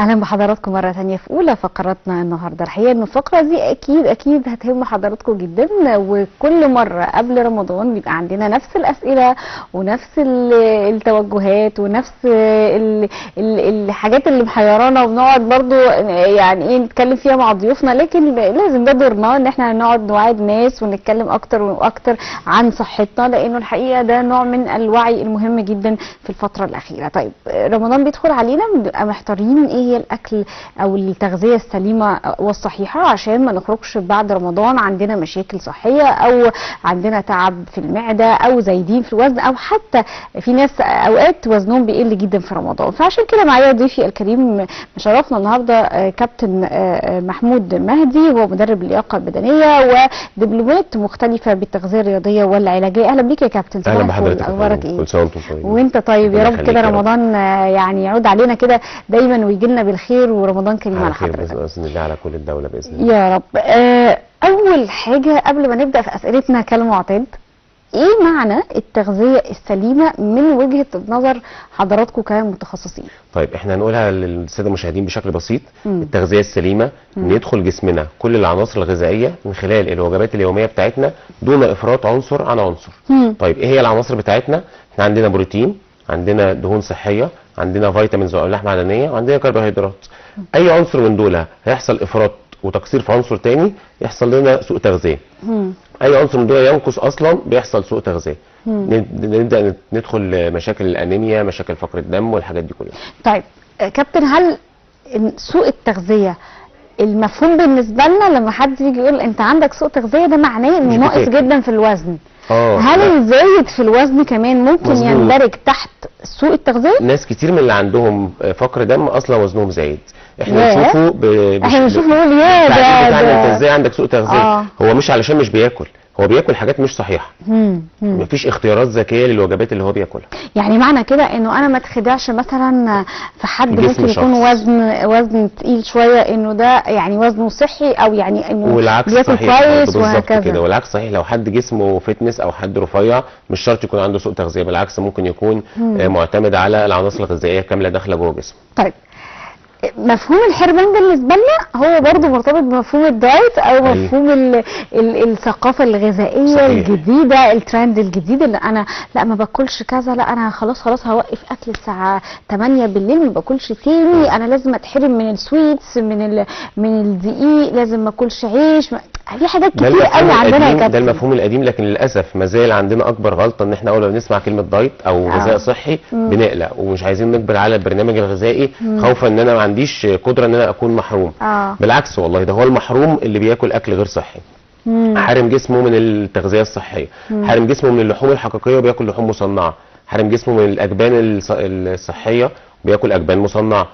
اهلا بحضراتكم مرة ثانية في اولى فقراتنا النهارده. الحقيقة ان الفقرة دي اكيد اكيد هتهم حضراتكم جدا، وكل مرة قبل رمضان بيبقى عندنا نفس الاسئلة ونفس التوجهات ونفس الحاجات اللي محيرانا، وبنقعد برضو يعني ايه نتكلم فيها مع ضيوفنا، لكن لازم ده دورنا ان احنا نقعد نوعد ناس ونتكلم اكتر واكتر عن صحتنا، لانه الحقيقة ده نوع من الوعي المهم جدا في الفترة الاخيرة. طيب رمضان بيدخل علينا بنبقى محتارين ايه هي الاكل او التغذية السليمة والصحيحه عشان ما نخرجش بعد رمضان عندنا مشاكل صحية او عندنا تعب في المعدة او زايدين في الوزن، او حتى في ناس اوقات وزنهم بيقل جدا في رمضان. فعشان كده معايا ضيفي الكريم مشرفنا النهارده كابتن محمود مهدي، هو مدرب اللياقة البدنية ودبلومات مختلفة بالتغذية الرياضية والعلاجيه. اهلا بيك يا كابتن. اهلا بحضرتك، اخبارك ايه؟ كل سنة وانتم طيبين. وانت طيب يا رب. كده رمضان يعني يعود علينا كده دايما ويجي لنا بالخير، ورمضان كريم على حضرتك باذن الله، على كل الدولة باذن الله يا رب. اول حاجة قبل ما نبدا في اسئلتنا كالمعتاد، ايه معنى التغذية السليمة من وجهه نظر حضراتكم كمتخصصين؟ طيب احنا هنقولها للسادة المشاهدين بشكل بسيط. التغذية السليمة ان يدخل جسمنا كل العناصر الغذائية من خلال الوجبات اليومية بتاعتنا دون افراط عنصر عن عنصر. طيب ايه هي العناصر بتاعتنا؟ احنا عندنا بروتين، عندنا دهون صحية، عندنا vitamins واملاح معدنية، وعندنا كربوهيدرات. اي عنصر من دول هيحصل افراط وتقصير في عنصر تاني يحصل لنا سوء تغذية. اي عنصر من دول ينقص اصلا بيحصل سوء تغذية. نبدا ندخل مشاكل الانيميا، مشاكل فقر الدم والحاجات دي كلها. طيب كابتن، هل سوء التغذية المفهوم بالنسبة لنا لما حد يجي يقول انت عندك سوء تغذية ده معناه انه ناقص جدا في الوزن؟ هل الزايد في الوزن كمان ممكن يندرج تحت سوء التغذية؟ ناس كتير من اللي عندهم فقر دم اصلا وزنهم زايد. احنا نشوفه احنا نشوفه نقول يا ده انت ازاي عندك سوء تغذية؟ هو مش علشان مش بياكل، هو بياكل حاجات مش صحيحه. مفيش اختيارات ذكية للوجبات اللي هو بياكلها. يعني معنى كده انه انا ما اتخدعش مثلا في حد ممكن يكون وزن تقيل شوية انه ده يعني وزنه صحي، او يعني انه بياكل كويس وهكذا كده. والعكس صحيح، لو حد جسمه fitness او حد رفيع مش شرط يكون عنده سوء تغذية، بالعكس ممكن يكون معتمد على العناصر الغذائية كاملة داخله جوه جسمه. طيب مفهوم الحرمان بالنسبة لنا هو برضه مرتبط بمفهوم الدايت او مفهوم الثقافة الغذائية. صحيح. الجديدة، الترند الجديد اللي انا لا ما باكلش كذا، لا انا خلاص هوقف اكل الساعة 8 بالليل ما باكلش تاني، انا لازم اتحرم من ال sweets، من الدقيق، لازم ما اكلش عيش، في حاجات كتير قوي عندنا يا كابتن. ده المفهوم القديم، لكن للاسف ما زال عندنا اكبر غلطه ان احنا اول ما بنسمع كلمة دايت او غذاء صحي بنقلق ومش عايزين نقبل على البرنامج الغذائي خوفا ان انا ما عنديش قدره ان انا اكون محروم. بالعكس والله، ده هو المحروم اللي بياكل اكل غير صحي، حارم جسمه من التغذية الصحية، حارم جسمه من اللحوم الحقيقية وبياكل لحوم مصنعه، حارم جسمه من الاجبان الصحية وبياكل اجبان مصنعه.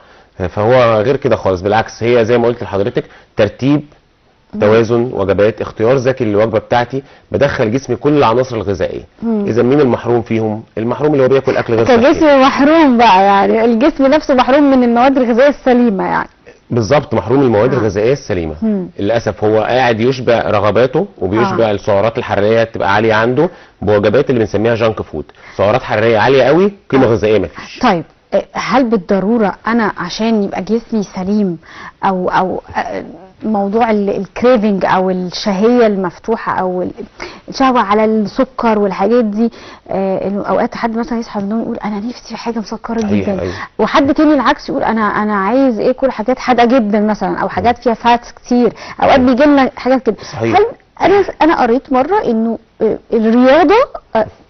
فهو غير كده خالص، بالعكس هي زي ما قلت لحضرتك ترتيب، توازن وجبات، اختيار ذكي للوجبه بتاعتي، بدخل جسمي كل العناصر الغذائية. اذا مين المحروم فيهم؟ المحروم اللي هو بياكل اكل غير صحي. كجسم محروم بقى، يعني الجسم نفسه محروم من المواد الغذائية السليمة يعني. بالظبط، محروم المواد الغذائية السليمة. للاسف هو قاعد يشبع رغباته وبيشبع السعرات الحرارية تبقى عالية عنده بوجبات اللي بنسميها junk food، سعرات حرارية عالية قوي، قيمة غذائية مفيش. طيب هل بالضرورة انا عشان يبقى جسمي سليم او موضوع ال craving او الشهية المفتوحة او الشهوة على السكر والحاجات دي، انه اوقات حد مثلا يصحى من النوم يقول انا نفسي في حاجة مسكره جدا، وحد تاني العكس يقول انا عايز اكل حاجات حادقه جدا مثلا او حاجات فيها fats كتير، اوقات بيجي لنا حاجات كده. هل انا قريت مرة انه الرياضة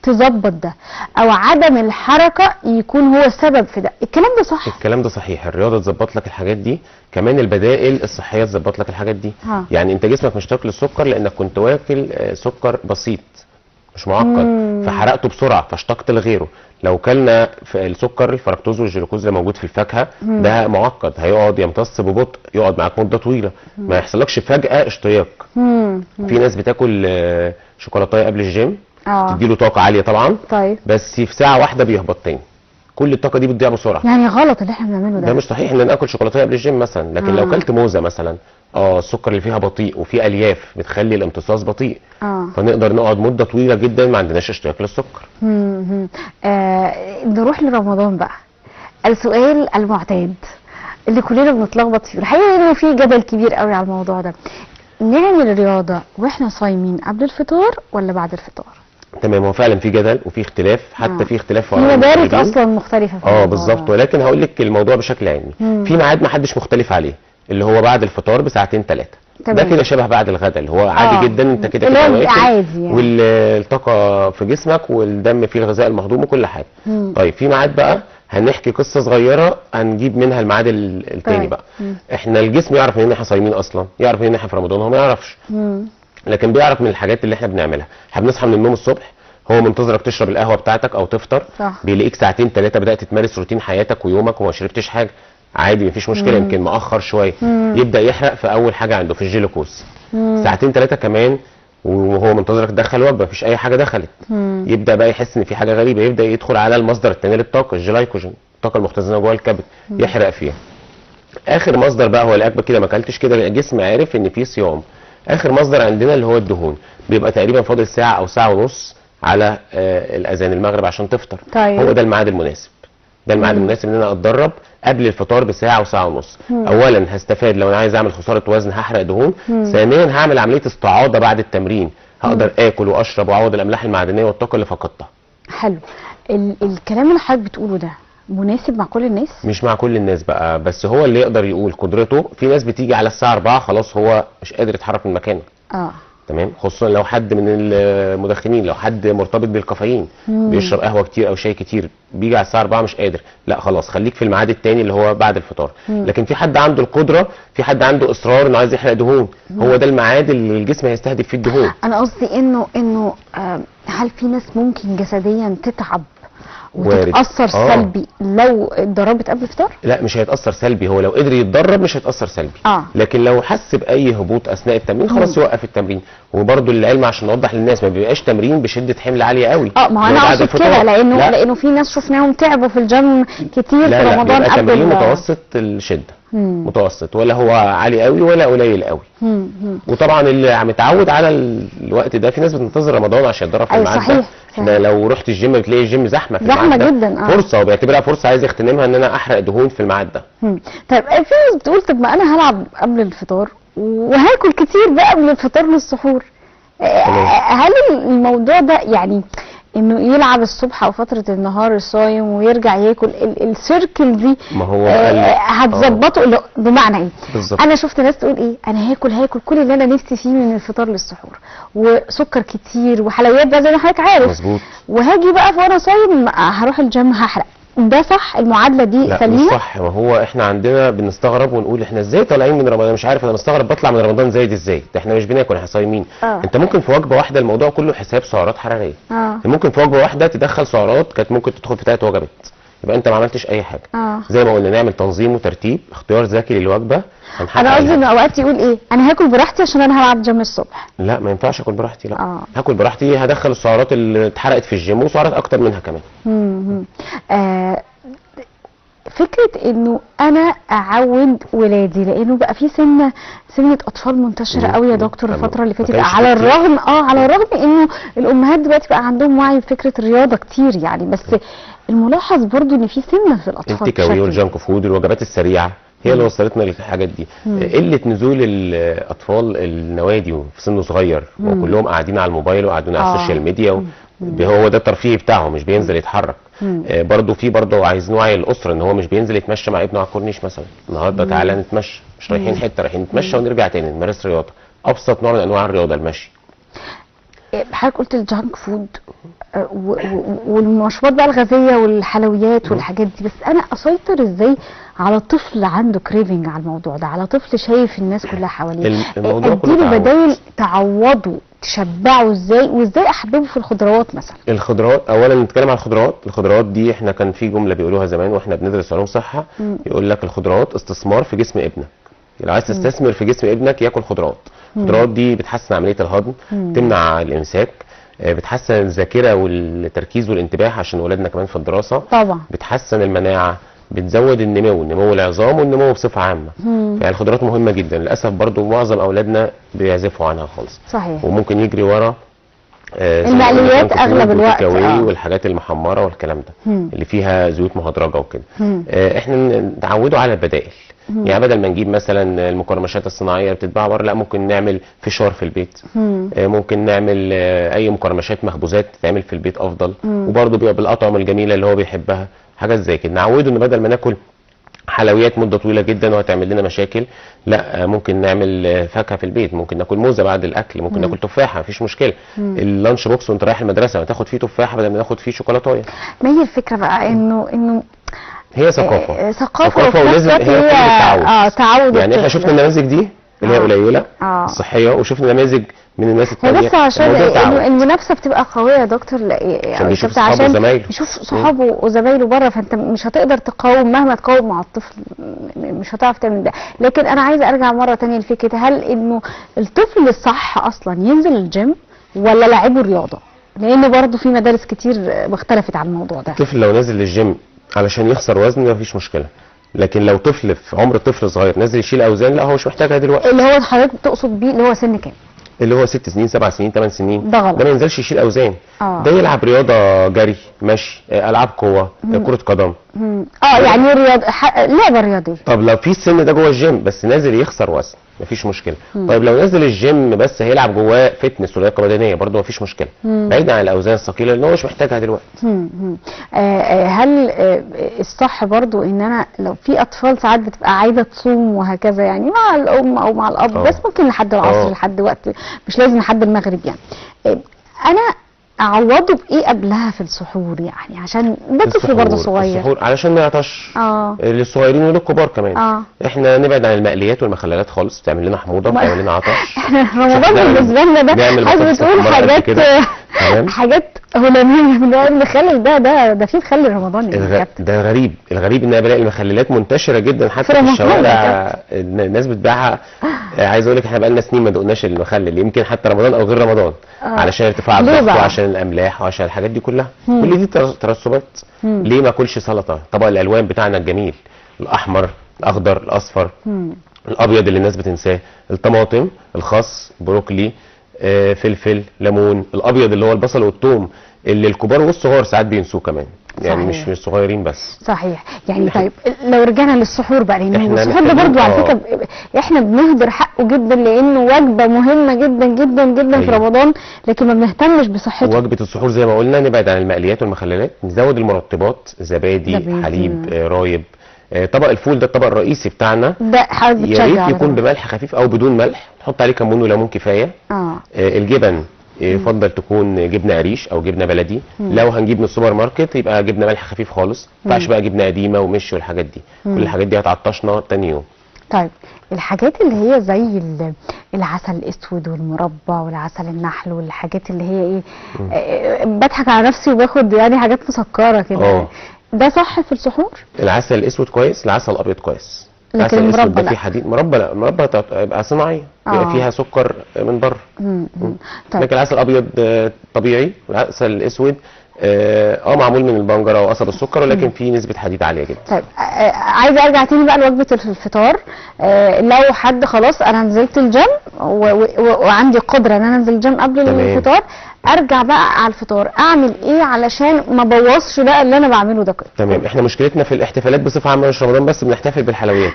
تظبط ده، او عدم الحركة يكون هو السبب في ده، الكلام ده صح؟ الكلام ده صحيح، الرياضة تظبط لك الحاجات دي، كمان البدائل الصحية تظبط لك الحاجات دي. يعني انت جسمك مشتاق للسكر لانك كنت واكل سكر بسيط مش معقد، فحرقته بسرعة فاشتقت لغيره. لو كلنا في السكر الفركتوز والجلوكوز اللي موجود في الفاكهة ده معقد، هيقعد يمتص ببطء، يقعد معاك مده طويلة، ما يحصلكش فجاة اشتياق. في ناس بتاكل شوكولاتة قبل الجيم تديله طاقة عالية طبعا، طيب بس في ساعة واحدة بيهبط تاني، كل الطاقة دي بتضيع بسرعة. يعني غلط اللي احنا بنعمله ده، ده مش صحيح ان انا اكل شوكولاتة قبل الجيم مثلا، لكن لو كلت موزة مثلا السكر اللي فيها بطيء وفيه الياف بتخلي الامتصاص بطيء، فنقدر نقعد مده طويلة جدا ما عندناش اشتياق للسكر. نروح لرمضان بقى. السؤال المعتاد، اللي كلنا بنتلخبط فيه. الحقيقة انه في جدل كبير قوي على الموضوع ده. نعمل رياضة واحنا صايمين قبل الفطار ولا بعد الفطار؟ تمام، هو فعلا في جدل وفي اختلاف، حتى في اختلاف في مدارس اصلا مختلفة في بالظبط. ولكن هقول لك الموضوع بشكل علمي. في ميعاد ما حدش مختلف عليه، اللي هو بعد الفطار بساعتين ثلاثة. ده كده شبه بعد الغداء، اللي هو عادي جدا، انت كده كده عادي يعني. والطاقة في جسمك والدم فيه الغذاء المهضوم وكل حاجة. طيب في ميعاد بقى هنحكي قصة صغيرة هنجيب منها الميعاد التاني بقى. احنا الجسم يعرف منين احنا صايمين اصلا؟ يعرف منين احنا في رمضان؟ هو ما يعرفش. لكن بيعرف من الحاجات اللي احنا بنعملها. احنا بنصحى من النوم الصبح، هو منتظرك تشرب القهوة بتاعتك او تفطر. صح. بيلاقيك ساعتين ثلاثة بدات تمارس روتين حياتك ويومك وما شربتش حاجة، عادي مفيش مشكلة، يمكن مأخر شوية. يبدا يحرق في اول حاجة عنده في الجلوكوز. ساعتين ثلاثة كمان وهو منتظرك تدخل وجبة، مفيش اي حاجة دخلت. يبدا بقى يحس ان في حاجة غريبة، يبدا يدخل على المصدر الثاني للطاقة، الجلايكوجين، الطاقة المختزنه جوه الكبد، يحرق فيها. اخر مصدر بقى هو الاكل، كده ما اكلتش كده الجسم عارف ان في صيام. اخر مصدر عندنا اللي هو الدهون، بيبقى تقريبا فاضل ساعة او ساعة ونص على الاذان المغرب عشان تفطر. طيب. هو ده الميعاد المناسب. ده الميعاد المناسب ان انا اتدرب قبل الفطار بساعة وساعة ونص. اولا هستفاد لو انا عايز اعمل خسارة وزن هحرق دهون. ثانيا هعمل عملية استعاضه بعد التمرين، هقدر اكل واشرب واعوض الاملاح المعدنية والطاقة اللي فقدتها. حلو. الكلام اللي حضرتك بتقوله ده مناسب مع كل الناس؟ مش مع كل الناس بقى، بس هو اللي يقدر يقول قدرته. في ناس بتيجي على الساعة 4 خلاص هو مش قادر يتحرك من مكانه. تمام، خصوصا لو حد من المدخنين، لو حد مرتبط بالكافيين، بيشرب قهوة كتير او شاي كتير، بيجي على الساعة 4 مش قادر، لا خلاص خليك في الميعاد التاني اللي هو بعد الفطار. لكن في حد عنده القدرة، في حد عنده اصرار انه عايز يحرق دهون، هو ده الميعاد اللي الجسم هيستهدف فيه الدهون. انا قصدي انه هل في ناس ممكن جسديا تتعب وتتأثر سلبي لو اتدربت قبل الفطار؟ لا مش هيتأثر سلبي، هو لو قدر يتدرب مش هيتأثر سلبي. لكن لو حس بأي هبوط أثناء التمرين خلاص يوقف التمرين. وبرده للعلم عشان نوضح للناس، ما بيبقاش تمرين بشدة حمل عالية قوي. ما هو أنا أقصد كده، لأنه في ناس شفناهم تعبوا في الجيم كتير في رمضان قبل. تمرين متوسط الشدة، متوسط، ولا هو عالي قوي ولا قليل قوي. وطبعا اللي متعود على الوقت ده، في ناس بتنتظر رمضان عشان يتدرب في الميعاد ده. احنا لو رحت الجيم بتلاقي الجيم زحمة في زحمة جدا. فرصة، وبيعتبرها فرصة عايز يغتنمها ان انا احرق دهون في الميعاد ده. طيب في ناس بتقول طب ما انا هلعب قبل الفطار وهاكل كتير بقى قبل الفطار للسحور. هل الموضوع ده يعني انه يلعب الصبح او فترة النهار الصايم ويرجع ياكل ال circle دي، ما هو هتظبطه؟ بمعنى ايه؟ بالظبط. انا شفت ناس تقول ايه، انا هاكل كل اللي انا نفسي فيه من الفطار للسحور، وسكر كتير وحلويات بقى زي ما حضرتك عارف. مظبوط. وهاجي بقى وانا صايم هروح الجيم هحرق. ده صح؟ المعادلة دي لا سليمة؟ مش صح. ما هو احنا عندنا بنستغرب ونقول احنا ازاي طالعين من رمضان، مش عارف انا مستغرب بطلع من رمضان زايد ازاي، ده احنا مش بناكل احنا صايمين. انت ممكن في وجبة واحدة، الموضوع كله حساب سعرات حرارية. ممكن في وجبة واحدة تدخل سعرات كانت ممكن تدخل في 3 وجبات، يبقى انت ما عملتش اي حاجة. زي ما قلنا نعمل تنظيم وترتيب، اختيار ذكي للوجبه. انا قصدي ان اوقات يقول ايه، انا هاكل براحتي عشان انا هلعب جيم الصبح. لا ما ينفعش اكل براحتي، لا. هاكل براحتي هدخل السعرات اللي اتحرقت في الجيم وسعرات اكتر منها كمان. فكرة انه انا اعود ولادي، لانه بقى في سنة اطفال منتشرة قوي يا دكتور الفترة اللي فاتت، على الرغم على الرغم انه الامهات دلوقتي بقى عندهم وعي بفكره الرياضة كتير يعني، بس الملاحظ برضو ان في سنة في الاطفال. ال take away وال junk food والوجبات السريعة هي اللي وصلتنا للحاجات دي. قلة نزول الاطفال النوادي في سن صغير، وكلهم قاعدين على الموبايل وقاعدين على ال social media، هو ده الترفيه بتاعه، مش بينزل يتحرك. برضه في برضه عايزين وعي الاسرة ان هو مش بينزل يتمشى مع ابنه على الكورنيش مثلا، النهارده تعالى نتمشى، مش رايحين حتة، رايحين نتمشى ونرجع تاني نمارس رياضة. ابسط نوع من انواع الرياضة المشي. حضرتك قلت ال junk food والمشروبات بقى الغازية والحلويات والحاجات دي، بس انا اسيطر ازاي على طفل عنده craving على الموضوع ده، على طفل شايف الناس كلها حواليه؟ اديله بدايل تعوضه، تشبعه ازاي، وازاي احببه في الخضروات مثلا؟ الخضروات اولا نتكلم على الخضروات. الخضروات دي احنا كان في جملة بيقولوها زمان واحنا بندرس علوم صحة، يقول لك الخضروات استثمار في جسم ابنك. لو عايز تستثمر في جسم ابنك ياكل خضروات. الخضروات دي بتحسن عملية الهضم، تمنع الامساك، بتحسن الذاكرة والتركيز والانتباه عشان ولادنا كمان في الدراسة طبعا، بتحسن المناعة، بتزود النمو، نمو العظام والنمو بصفة عامة. يعني الخضروات مهمة جدا. للاسف برضو معظم اولادنا بيعزفوا عنها خالص. صحيح. وممكن يجري ورا المقليات اغلب الوقت والحاجات المحمره والكلام ده اللي فيها زيوت مهدرجه وكده. احنا نعوده على البدائل. يعني بدل ما نجيب مثلا المقرمشات الصناعية اللي بتتباع بره، لا ممكن نعمل فشار في البيت، ممكن نعمل اي مقرمشات مخبوزات تتعمل في البيت افضل، وبرده بيبقى بالاطعمه الجميلة اللي هو بيحبها. حاجات زي كده نعوده ان بدل ما ناكل حلويات مده طويلة جدا وهتعمل لنا مشاكل، لا ممكن نعمل فاكهة في البيت، ممكن ناكل موزة بعد الاكل، ممكن ناكل تفاحة، مفيش مشكلة. ال lunch box وانت رايح المدرسة تاخد فيه تفاحة بدل ما ناخد فيه شوكولاتايه. ما هي الفكرة بقى انه هي ثقافة، ثقافة ولازم هي تعود. تعود. يعني احنا شفنا النماذج دي اللي هي قليله الصحية، وشفنا نماذج من الناس الثانية. بس عشان المنافسة بتبقى قوية يا دكتور، عشان يشوف صحابه وزمايله بره، فانت مش هتقدر تقاوم مهما تقاوم مع الطفل، مش هتعرف تعمل ده. لكن انا عايزه ارجع مرة ثانية لفكرة، هل انه الطفل الصح اصلا ينزل الجيم ولا لعبه رياضة؟ لان برضه في مدارس كتير اختلفت عن الموضوع ده. الطفل لو نزل للجيم علشان يخسر وزن مفيش مشكلة، لكن لو طفل في عمر طفل صغير نازل يشيل اوزان، لا هو مش محتاجها دلوقتي. اللي هو حضرتك تقصد بيه اللي هو سن كام؟ اللي هو 6 سنين 7 سنين 8 سنين، ده غلط، ده ما ينزلش يشيل اوزان. ده يلعب رياضة، جري، مشي، العاب قوة، كره قدم. يعني رياضة، لعبه رياضية. طب لو في السن ده جوه الجيم بس نازل يخسر وزن مفيش مشكلة. طيب لو نزل الجيم بس هيلعب جواه fitness ولياقه بدنية برده مفيش مشكلة، بعيد عن الاوزان الثقيلة لان هو مش محتاجها دلوقتي. هل الصح برده ان انا لو في اطفال ساعات بتبقى عايزه تصوم وهكذا، يعني مع الام او مع الاب، بس ممكن لحد العصر، لحد وقت، مش لازم لحد المغرب يعني، انا اعوضه بايه قبلها في السحور؟ يعني عشان ده طفل برضه صغير. السحور علشان ما يعطش للصغيرين وللكبار كمان. احنا نبعد عن المقليات والمخللات خالص، بتعمل لنا حموضه، بتعمل لنا عطش. رمضان بالنسبة لنا ده عايز بتقول حاجات حاجات هلاميه. بنقعد نخلل ده في مخلل رمضان يعني. ده غريب، الغريب ان انا بلاقي المخللات منتشرة جدا حتى في الشوارع، الناس بتبيعها. عايز اقول لك احنا بقالنا سنين ما دقناش المخلل، يمكن حتى رمضان او غير رمضان، علشان ارتفاع الضغط وعشان الاملاح وعشان الحاجات دي كلها. كل دي ترسبات. ليه ما اكلش سلطة؟ طبق الالوان بتاعنا الجميل، الاحمر، الاخضر، الاصفر، الابيض اللي الناس بتنساه، الطماطم، الخس، بروكلي، فلفل، ليمون، الابيض اللي هو البصل والثوم اللي الكبار والصغار ساعات بينسوه كمان. يعني مش صغيرين بس. صحيح. يعني طيب لو رجعنا للسحور بقى، لان السحور ده برضو على فكرة احنا بنهدر حقه جدا، لانه وجبة مهمة جدا جدا جدا في رمضان، لكن ما بنهتمش بصحته. وجبة السحور زي ما قلنا نبعد عن المقليات والمخللات، نزود المرطبات، زبادي، حليب، رايب. طبق الفول ده الطبق الرئيسي بتاعنا، ده حابب يا ريت يكون بملح خفيف او بدون ملح، نحط عليه كمون وليمون كفاية. الجبن يفضل تكون جبنه قريش او جبنه بلدي. لو هنجيب من السوبر ماركت يبقى جبنه ملح خفيف خالص، ما ينفعش بقى جبنه قديمة ومش والحاجات دي. كل الحاجات دي هتعطشنا تاني يوم. طيب الحاجات اللي هي زي العسل الاسود والمربى والعسل النحل والحاجات اللي هي ايه، بضحك على نفسي وباخد يعني حاجات مسكره كده، ده صح في السحور؟ العسل الاسود كويس، العسل الابيض كويس، لكن المربى لا. فيه حديد. مربى لا، المربى يبقى صناعية، يبقى فيها سكر من بره. طيب. لكن العسل الابيض طبيعي، والعسل الاسود معمول من البنجره وقصب السكر، ولكن فيه نسبه حديد عالية جدا. طيب عايزه ارجع تاني بقى لوجبه الفطار. لو حد خلاص انا نزلت الجيم وعندي قدره ان انا انزل الجيم قبل الفطار، ارجع بقى على الفطار اعمل ايه علشان ما بوظش بقى اللي انا بعمله ده كله؟ تمام. احنا مشكلتنا في الاحتفالات بصفة عامة مش رمضان بس، بنحتفل بالحلويات.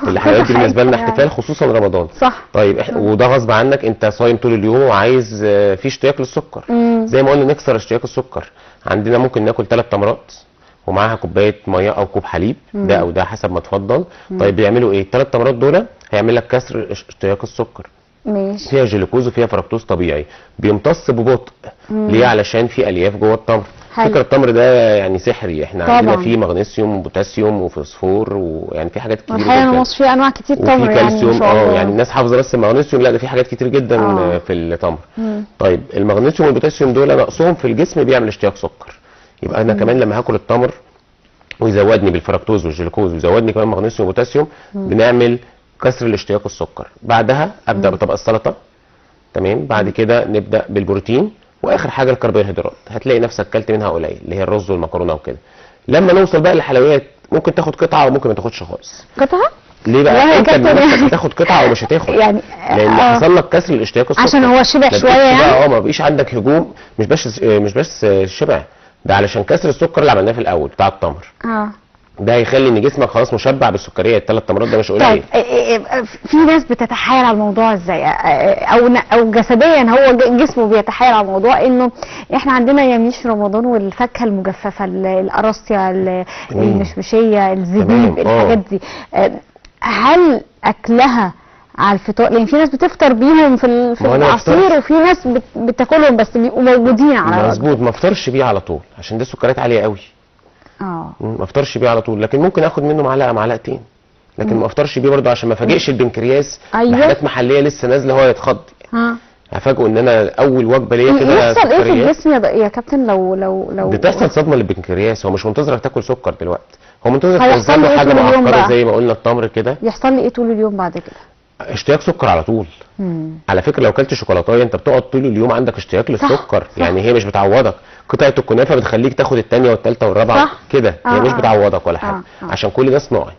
الحلويات دي بالنسبة لنا احتفال، خصوصا رمضان. صح. طيب وده غصب عنك، انت صايم طول اليوم وعايز في اشتياق للسكر. زي ما قلنا نكسر اشتياق السكر. عندنا ممكن ناكل 3 تمرات ومعاها كوباية مية او كوب حليب، ده او ده حسب ما تفضل. طيب بيعملوا ايه؟ ال3 تمرات دول هيعمل لك كسر اشتياق السكر. ماشي. فيها جلوكوز وفيها فركتوز طبيعي، بيمتص ببطء. ليه؟ علشان في الياف جوه التمر. فكرة التمر ده يعني سحري، احنا طبعا عندنا فيه مغنيسيوم وبوتاسيوم وفوسفور، ويعني في حاجات كتير جدا. الحقيقة مصر فيه انواع كتير تمر، وفي كالسيوم. يعني, يعني الناس حافظه بس المغنيسيوم، لا ده في حاجات كتير جدا في التمر. طيب المغنيسيوم والبوتاسيوم دول نقصهم في الجسم بيعمل اشتياق سكر. يبقى انا كمان لما هاكل التمر ويزودني بالفركتوز والجلوكوز ويزودني كمان مغنيسيوم وبوتاسيوم، بنعمل كسر الاشتياق السكر. بعدها ابدا بطبق السلطة، تمام. بعد كده نبدا بالبروتين، واخر حاجة الكربوهيدرات. هتلاقي نفسك اكلت منها قليل، اللي هي الرز والمكرونه وكده. لما نوصل بقى للحلويات ممكن تاخد قطعه وممكن ما تاخدش خالص. قطعه؟ ليه بقى؟ انت بنفسك هتاخد قطعه ومش هتاخد يعني، لان حصل لك كسر الاشتياق السكر عشان هو شبع شوية يعني. ما بقيش عندك هجوم، مش بس شبع ده، علشان كسر السكر اللي عملناه في الاول بتاع التمر. ده هيخلي ان جسمك خلاص مشبع بالسكريات، 3 تمرات ده مش قليل. طيب في ناس بتتحايل على الموضوع ازاي، او جسديا هو جسمه بيتحايل على الموضوع، انه احنا عندنا يميش رمضان والفاكهه المجففه، القراصيه، المشمشيه، الزبيب، الحاجات دي، هل اكلها على الفطار؟ لان في ناس بتفطر بيهم في العصير، وفي ناس بتاكلهم بس بيبقوا موجودين على مظبوط. ما افطرش بيه على طول عشان ده سكريات عالية قوي. ما افطرش بيه على طول، لكن ممكن اخد منه معلقه معلقتين، لكن ما افطرش بيه برضه عشان ما افاجئش البنكرياس. أيوة. بحاجات محليه لسه نازله هو يتخض. هفاجئه ان انا اول وجبة ليا كده. يحصل ايه في الجسم يا كابتن لو لو لو بتحصل صدمة للبنكرياس؟ هو مش منتظرك تاكل سكر دلوقتي، هو منتظرك توزن له حاجة معقدة زي ما قلنا التمر كده. يحصل لي ايه طول اليوم بعد كده؟ اشتياق سكر على طول. على فكرة لو كلت شوكولاتايه انت بتقعد طول اليوم عندك اشتياق للسكر. صح. يعني هي مش بتعوضك، قطعه الكنافه بتخليك تاخد الثانية والثالثة والرابعة كده، هي مش بتعوضك ولا حاجة. عشان كل ده صناعي.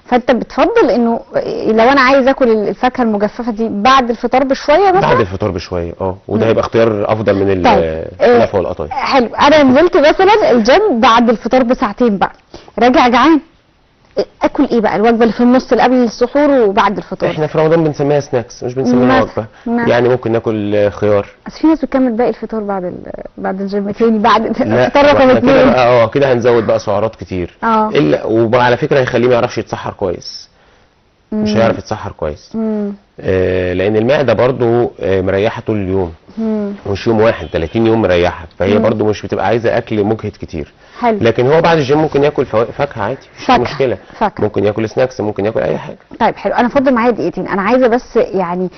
فانت بتفضل انه لو انا عايز اكل الفاكهة المجففه دي بعد الفطار بشوية مثلا؟ بعد الفطار بشوية وده هيبقى اختيار افضل من الكنافه والقطايف. حلو. انا نزلت مثلا الجيم بعد الفطار بساعتين بقى، راجع جعان، اكل ايه بقى؟ الوجبة اللي في النص اللي قبل السحور وبعد الفطار. احنا في رمضان بنسميها snacks، مش بنسميها وجبة. يعني ممكن ناكل خيار. بس في ناس بتكمل باقي الفطار بعد الجيم تاني، بعد الفطار رقم 2. كده هنزود بقى سعرات كتير. الا وعلى فكرة هيخليه ما يعرفش يتسحر كويس. مش هيعرف يتسحر كويس. لان المعدة برضو مريحه طول اليوم. مش يوم واحد، 30 يوم مريحه، فهي برضو مش بتبقى عايزه اكل مجهد كتير. حلو. لكن هو بعد الجيم ممكن ياكل فاكهة عادي، مش مشكلة. فاكهة. ممكن ياكل snacks، ممكن ياكل اي حاجة. طيب حلو. انا فاضل معايا دقيقتين، انا عايزه بس يعني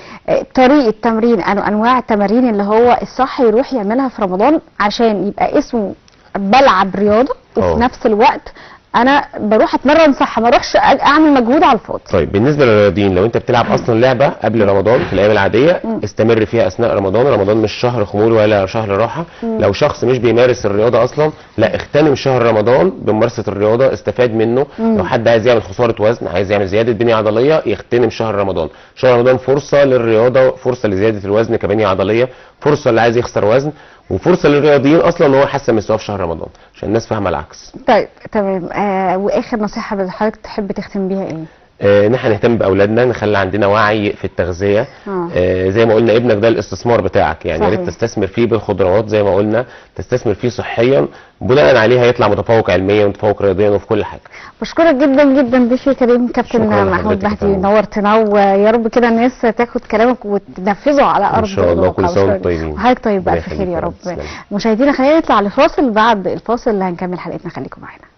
طريقه تمرين، انواع التمارين اللي هو الصح يروح يعملها في رمضان عشان يبقى اسمه بلعب رياضة، وفي نفس الوقت انا بروح اتمرن صح، ما اروحش اعمل مجهود على الفاضي. طيب بالنسبة للرياضيين، لو انت بتلعب اصلا لعبه قبل رمضان في الايام العادية، استمر فيها اثناء رمضان. رمضان مش شهر خمول ولا شهر راحة. لو شخص مش بيمارس الرياضة اصلا، لا اغتنم شهر رمضان بممارسة الرياضة، استفاد منه. لو حد عايز يعمل خسارة وزن، عايز يعمل زيادة بنيه عضلية، يغتنم شهر رمضان. شهر رمضان فرصة للرياضة، فرصة لزيادة الوزن كبنيه عضلية، فرصة اللي عايز يخسر وزن، وفرصه للرياضيين اصلا ان هو يحسن مستواه في شهر رمضان، عشان الناس فاهمه العكس. طيب تمام. واخر نصيحة حضرتك تحب تختم بيها ايه؟ ان احنا نهتم باولادنا، نخلي عندنا وعي في التغذية. زي ما قلنا ابنك ده الاستثمار بتاعك، يعني يا ريت تستثمر فيه بالخضروات زي ما قلنا، تستثمر فيه صحيا، بناء عليه هيطلع متفوق علميا ومتفوق رياضيا وفي كل حاجة. بشكرك جدا جدا ضيفي كريم كابتن محمود بهدي، نورتنا، ويا رب كده الناس تاخد كلامك وتنفذه على ارض ان شاء الله. كل سنة وانتم طيبين. وحضرتك طيب، بالف خير يا رب. مشاهدينا خلينا نطلع لفاصل، بعد الفاصل هنكمل حلقتنا، خليكم معانا.